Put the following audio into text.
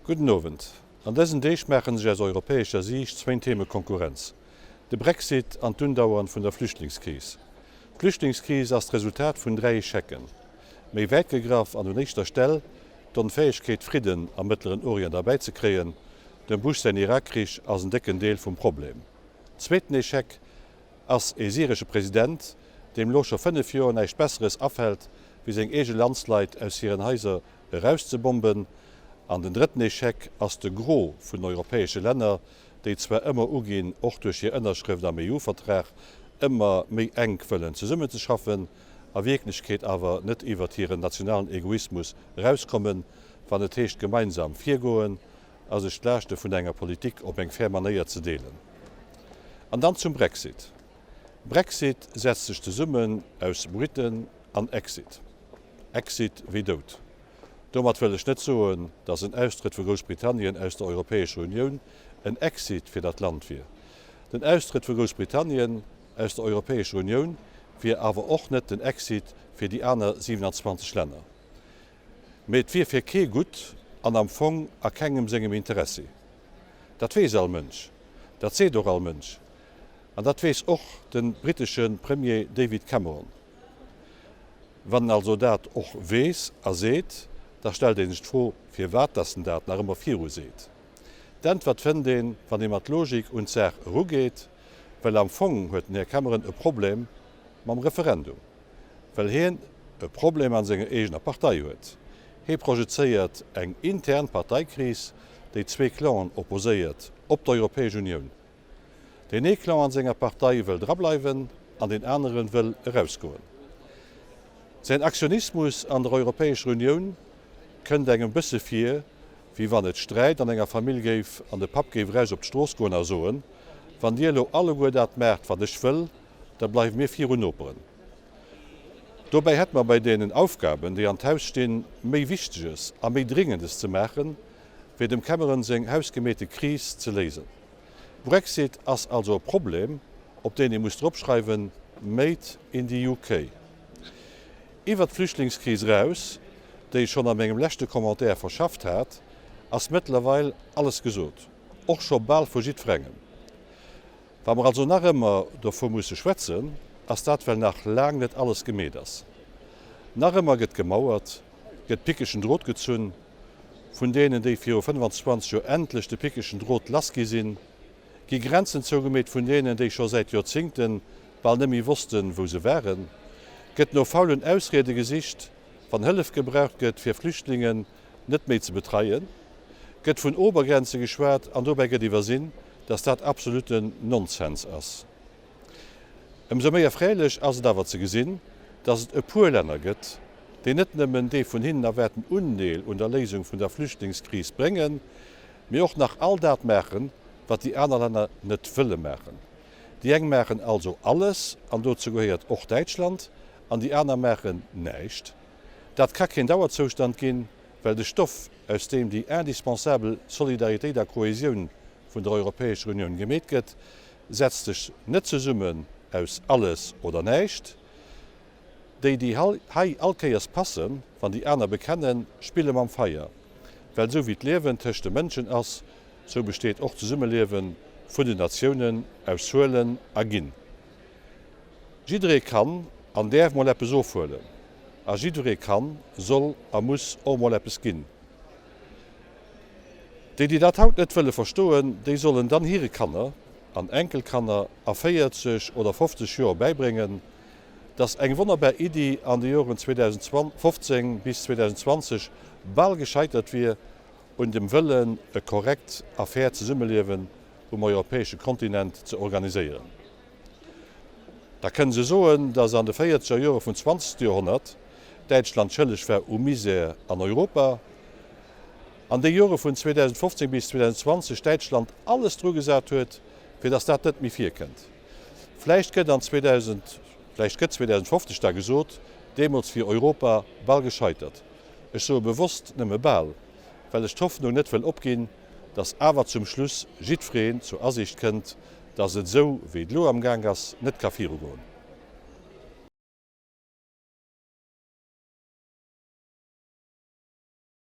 Gudden Owend. An dësen Deeg maache sech aus europäescher Siicht zwéin Theme Konkurrenz, de Brexit an d'Undauern vun der Flüchtlingskris. D'Flüchtlingskris ass d'Resultat vun 3 Echecken. Méi wäit gegraff an un éischter Stell d'Onfäegkeet Fridden am Mëttleren Orient erbäizekréien. Dem Bush säin Irakkrich ass en décken Deel vum Problem. Zweeten Echec ass ee syresche President, deem lo scho 5 Joer näischt Besseres afält, wéi seng eege Landsleit aus hiren Haiser erauszebomben. An den drëtten Echec ass de Gros vun den europäesche Länner, déi zwar ëmmer uginn, och duerch hir Ënnerschrëft am EU-Vertrag ëmmer méi enk wëllen zesummenzeschaffen, a Wierklechkeet awer net iwwert hiren nationalen Egoismus erauskommen, wann et heescht gemeinsam virgoen a sech d'Laaschte vun enger Politik op eng fair Manéier ze deelen. An dann zum Brexit. Brexit setzt sech zesummen aus Briten an Exit. Exit wéi Doud. Domat wëll ech net soen, datt en Austrëtt vu Groussbritannien aus der Europäescher Unioun en Exit fir dat Land wier. Den Austrëtt vu Groussbritannien aus der Europäescher Unioun wier awer och net den Exit fir déi aner 27 Länner. Mee et wier fir kee gutt an am Fong a kengem sengem Interessi. Dat weess all Mënsch. Dat seet och all Mënsch. An dat weess och de brittesche Premier David Cameron. Wann en also dat och weess a seet, da stellt ee sech d'Fro, firwat dass en dat nach ëmmer viru seet. D'Äntwert fënnt een, wann ee mat Logik un d'Saach erugeet, well am Fong huet den Här Cameron e Problem mam Referendum, well hien e Problem an senger eegener Partei huet. Hie projezéiert eng intern Parteikris, déi zwee Clanen opposéiert op d'Europäesch Unioun. Deen ee Clan an senger Partei wëll drableiwen an deen anere wëll erausgoen. Säin Aktionismus an der Europäescher Unioun kënnt engem bësse vir, wéi wann et Sträit an enger Famill géif an de Papp géif eraus op d'Strooss goen a soen, Wann dir elo alleguer dat maacht, wat ech wëll, da bleiwe mir viru Noperen. Dobäi hätte mer bei deenen Aufgaben, déi an d'Haus stinn, méi Wichteges a méi Dringendes ze maachen, wéi dem Cameron seng hausgemeete Kris ze léisen. Brexit ass also e Problem, op deen ee muss dropschreiwen, Made in the UK. Iwwert d'Flüchtlingskris eraus, déi ech schonn a mengem leschte Commentaire verschafft hat, ass mëttlerweil alles gesot, och scho bal vu jiddwerengem. Wa mer also nach ëmmer dovu musse schwätzen, ass dat well nach laang net alles gemeet ass. Nach ëmmer gëtt gemauert, gëtt pickegen Drot gezunn, Vun deenen, déi viru 25 Joer endlech de pickegen Drot lass gi sinn, gi Grenzen zougemeet, vun deenen, déi scho säit Joerzingte bal net méi wossten, wou se waren, gëtt no faulen Ausriede gesicht, wann Hëllef gebraucht gëtt, fir Flüchtlingen net méi ze betreien, gëtt vun Obergrenze geschwat an dobäi gëtt iwwersinn, dass dat absoluten Nonsens ass. Ëmsou méi erfrälech ass et awer ze gesinn, datt et e puer Länner gëtt, déi net nëmmen dee vun hinnen erwaarten Undeel un der Léisung vun der Flüchtlingskris bréngen, mee och nach all dat maachen, wat déi aner Länner net wëlle maachen. Déi eng maachen also alles, an dozou gehéiert och Däitschland, an déi aner maachen näischt. Dat ka keen Dauerzoustand ginn, well de Stoff, aus deem déi indispensabel Solidaritéit a Kohesioun vun der Europäescher Unioun gemeet gëtt, setzt sech net zesummen aus alles oder näischt. Déi, déi hei all Kéiers passen, wann déi aner bekennen, spille mam Feier. Well esou wéi d'Liewen tëscht de Mënschen ass, sou besteet och d'Zesummeliewe vun den Natiounen aus Huelen a Ginn. Jidderee kann an däerf mol eppes ofhuelen a jidderee kann, soll a muss och mol eppes ginn. Déi, déi dat haut net wëlle verstoen, déi sollen dann hire Kanner an Enkelkanner a 40 oder 50 Joer bäibréngen, dass eng wonnerbar Iddi an de Joren 2015 bis 2020 bal gescheitert wier un dem Wëllen, e korrekt a fair Zesummeliewen um europäesche Kontinent ze organiséieren. Da kënne se soen, dass an de véierzeger Jore vum zwanzegste Joerhonnert Däitschland schëlleg war u Misär an Europa, an déi Jore vun 2015 bis 2020 Däitschland alles dru gesat huet, fir dass dat net méi virkënnt. Vläicht gëtt an 2000, vläicht gëtt 2050 da gesot, deemools wier Europa bal gescheitert. Ech soe bewosst nëmme bal, well ech d'Hoffnung net wëll opginn, dass awer zum Schluss jiddwereen zur Asiicht kënnt, dass et esou, wéi et elo am Gaang ass, net ka virugoen.